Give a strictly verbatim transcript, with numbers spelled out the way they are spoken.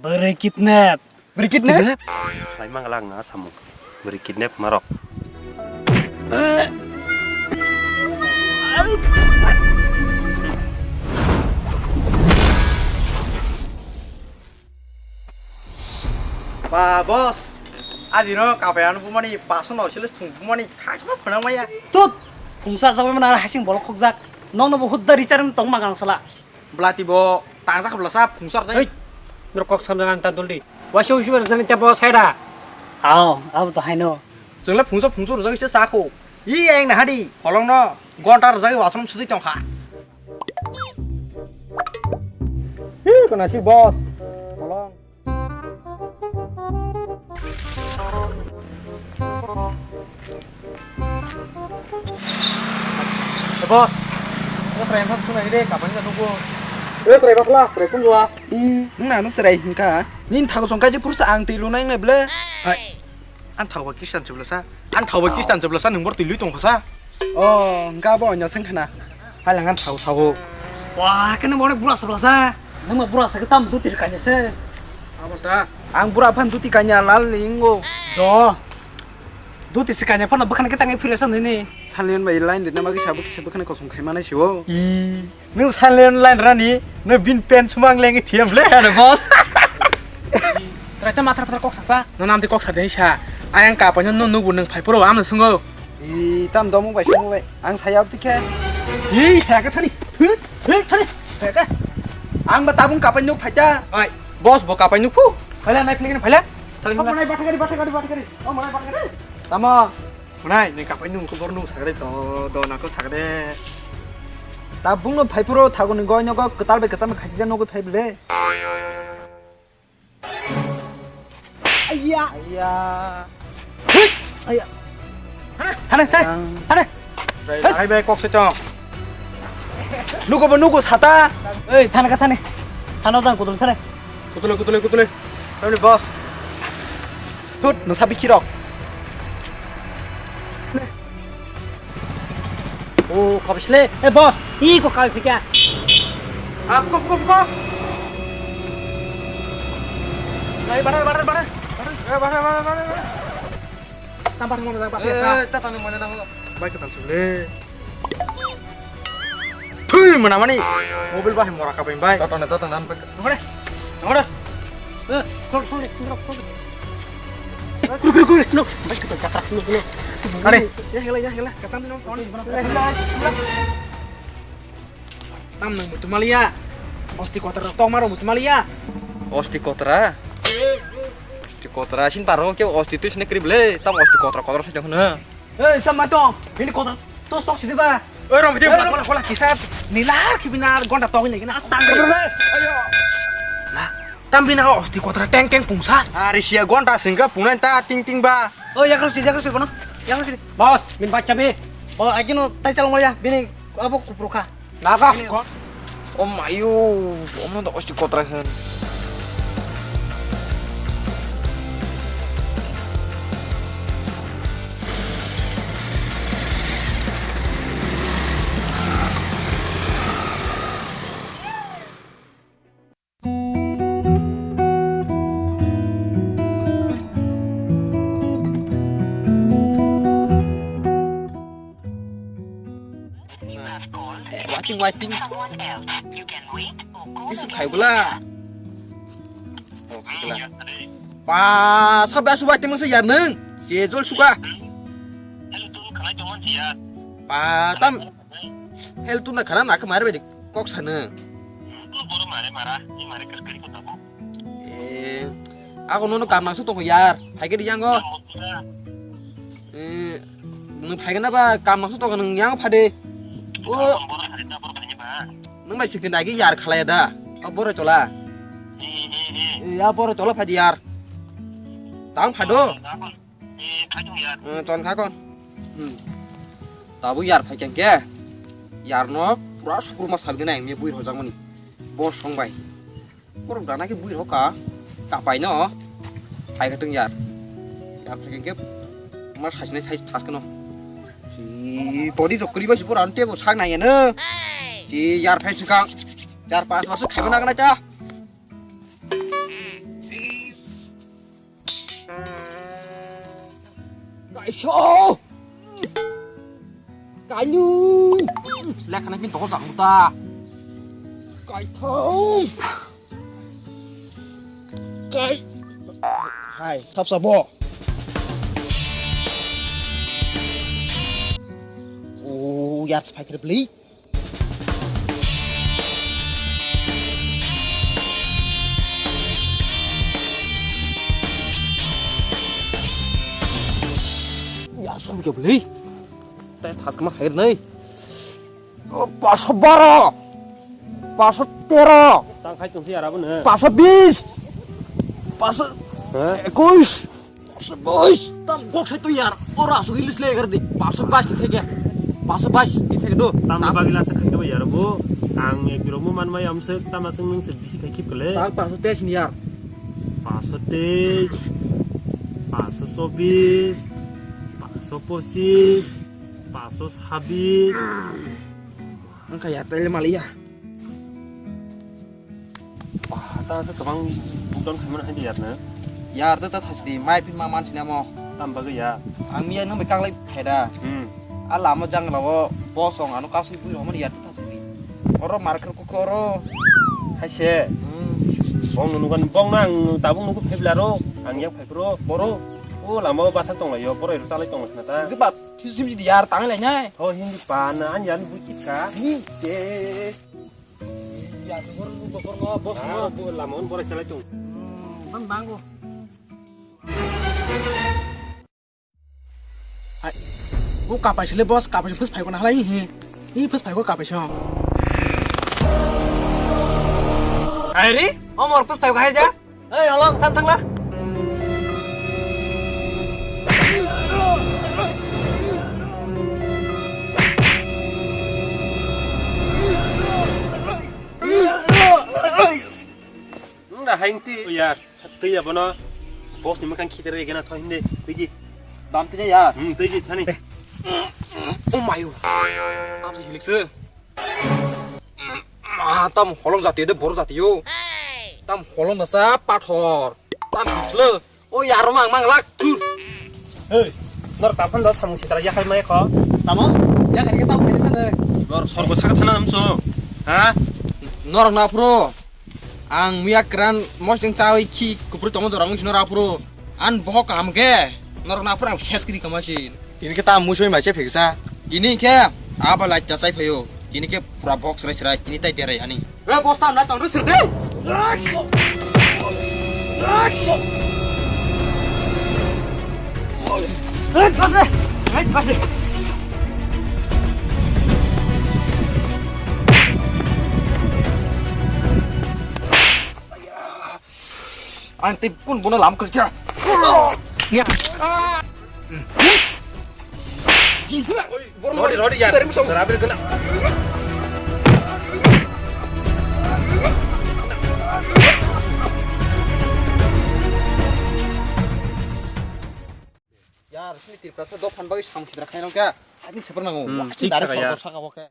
Bwrwi kidnap. Bwrwi kidnap? Kidnap? Khlai mang lang na samung. Bwrwi kidnap marok. Ba, boss. Ajino kapai ano bumani paso no sile thung bumani thasma phana maya. Tut! Phungsa sabai mana hasing bolok khokjak. Nokno bo hudda richarn tong magang sala. Blati bo tangjak bwlasa phungsa rwjak. Hei, norok kok sanjak ang ta duldi. Waisa usi ber jani tebo saida. Ao, abo to haino. Chwngla phungsa phungsa rwjak se chakho. Yi ang na hadi, holong no gonta rwjak wasom sudi tongkha. Hi, kona si boss. Holong. Eh, boss. Ini try empat sunai deh, kapan kita nunggu? Eh, try bakla, try pun gua. Hmm, nang anu serai hingka. Nin thago songkai je pursa ang twi lunai ngai ble. Hai. Ang thago Pakistan sebelasa. Ang thago Pakistan sebelasa nung bor twi lui tongkha sa. Oh, hingka bo nya sengkhana. Hai lang ang thago thago. Wah, kena mo bura sebelasa. Nang ma bura sa ketam duti kanya se. Abo ta. Ang bura phan duti kanya lal lingo. Do. Duti sikanya phano bwkhani khe tangai phiresa nini. Salian bai line ritna bagwi sabo kisa bwkhani kosong khai manai sibo. I, nwng salian line rani, nwng bin pen sumang lengi thiyam le ano boss. Sraita matra matra kok sasa, no namti kok sadeni sa. Ayang kapanyo no nubu nwng phai puro amno sungo. I, tam domo bai sumo bai. Ang saya abdi khe. I, saya ka thani. Thut, thut, thani. Saya ka. Ang ba tabung kapanyo phaita. Oi, boss bo kapanyo phu. Phaila nai phlegin phaila. Thali Apa huna. Nai bathagari bathagari bathagari. Oh, mana bathagari. Tamo. Hunai, ni kapai nung kubur nung sagre to, do nako sagre. Ta bungno phai phuro thago ni goi nogo kwtal bai kwtal khaji ja nogo phai bele. Ayya. Ayya. Ayya. Hane, hane, hane. Hane. Hai bai kok se chong. Nugo bo nugo sata. Ei, thane ka thane. Thano jang kudul thane. Kutule, kutule, kutule. Family boss. Tut, no sabi kirok. Oh, kabisle. Eh, boss, iko kabi phika. Ap, kop, kop, kop. Lai, bara, bara, bara. Bara, bara, bara, bara. Tambar mo na ba. Eh, ta tani mo na ho. Bai ka tan sule. Thui mana mani. Mobil bah mora ka bai bai. Ta tani ta tani nan bai. Ngore. Ngore. Eh, kol kol kol kol. Kuru kuru kuru. No. Bai ka tan katra. No no. Are. Ya hela ya hela. Kasam no. Tam nang mutumalia. Osti kotra tong maro mutumalia. Osti kotra. Osti kotra sin paro ke osti tu sine krible. Tam osti kotra kotra sejak na. Hei, tam matong. Bini kotor tos tok sini ba. Oi, rom, kola, kola, kola, kisar. Nilar ki bina gonta tong ini kena astang. Ayo. Nah, tam bina osti kotra teng teng pungsa. Ari sia gonta singka punai ta ting ting ba. Oh, ya karo sih, ya karo sih, kono. Ya karo sih. Boss, min bacha be. Oh, agino tai chalong ya. Bini abo kupruka. Naga. Ini ko. Oh mayo, omo da osti kotra hen. Eh, waiting, waiting. Isu khai gula. Oh, khai gula. Pa, sabe asu waiting masa ya neng. Si jol suka. Pa, tam. Hel tu na khana na khe mare bai kok sana. Borok mare mara, ni mare kar kari kota ko. Eh, ako nono kam nangsu tongo yar. Phaikhe di yango. Eh, nung phaikhe na ba kam nangsu tongo nung yango phade. O. Borok hari ta borok ni ba. Nung bai sikti nagi yar khalaya da. O borok tola. Eh, eh, eh. Eh, ya borok tola phadi yar. Tang phado. Eh, khatung yar. Eh, ton kha kon. Hmm. Tabuk yar phai khe, yar no pura sukur ma sabi nai, me bui rojak mani. Bo song bai. Borok dana khe bui roka. Kapai no. Phai khatung yar. Yar phai khe, ma sai nai sai thas kano. Si body rok kri ba si pura ante bo sak nai no. Si yar phai sikang. Char pas bar se khai na ta. So. Kainwi. Lekha nai pin toko jamu ta. Kaithang. Kai. Hai, sap sabo. Oh, yar, spike beli. Ya, som ke beli. Tei thas kama khair nai. Paso baro. Paso tero. Tang khai tong si ara bo ne. Paso bis. Paso. Hah? Ekuis. Paso bais. Tam gok sai to yar. Ora asuk ilis le kar di. Paso bais di theke. Paso bais di theke do. Tam. Tam bagwi lasa khai to yar bo. Ang ek biro mo man mai am se tam asung nung se bisi khai khip kale. Tam paso tes ni yar. Paso tes. Paso sobis. Paso posis. Paso sabis. Ang kaya tele malia. Wah, ta se kwbang bukdon khaimano hai di yar na. Yar ta ta thasi di, mai phi ma man sinamo. Tam bagwi ya. Ang miya nang bai kaklai phaida. Hmm. A lama janglao bosong ano kasui bui romani yar ta thasi di. Oro marker ko ko oro. Hai se. Hmm. Bong nugan bong nang tabung nugu phebla ro. Ang yak phai pro. Boro. O lama o bathak tong lai yo, boro ero chalai tong lai na ta. Di bat, thisi di yar tang lai nai. Ho hindi pa na an yan bui kit ka. Ni se. Ya, bor, bor, bor, bos, ah, no. Bo lama on bora chalai tong. Hmm, bang, bang, bo. Hai. Bo kapai sile bos, kapai sile phus phai ko na halai hi. Hi phus phai ko kapai song. Hai ri, omor phus phai ko hai ja. Hei, holong, thang, thang la. Nung da haing ti. Oh, yar, twi ya bono. Boss ni mwkhang khitere gena tho hindi. Twi ji. Dam twi ya. Hmm, twi ji thani. Oh my. Tam si hilik se. Ma, tam holong jati de, boro jati yo. Tam holong dasa pathor. Tam bislo. O yaro mang mang lak tur. Hey, nor taphan da samung sitra yakhai mai kho. Tamo? Yakhai ke tam phai sana. Nor sorgo saka thana namso. Ha? Norok na pro. Ang miya kran mosting chawi khi kupri tomo jorang sino ra pro. An bohok kam ke. Norok na pro ang ses kri kamasin. Tini khe ta musoi mai se pheksa. Tini khe aba lai ta sai phayo. Tini khe pura box rai srai tini tai derai ani. Re bosta na tang sir de. Ang tei pun bono lam kerja. Ya. Rodi, rodi, ya. Serabil kena. Ya, sini Tripura sa dophan bagwi samung sitra khainang kya. Hajing seper nango. Hmm, wah, thik dari saka ya. Saka oke.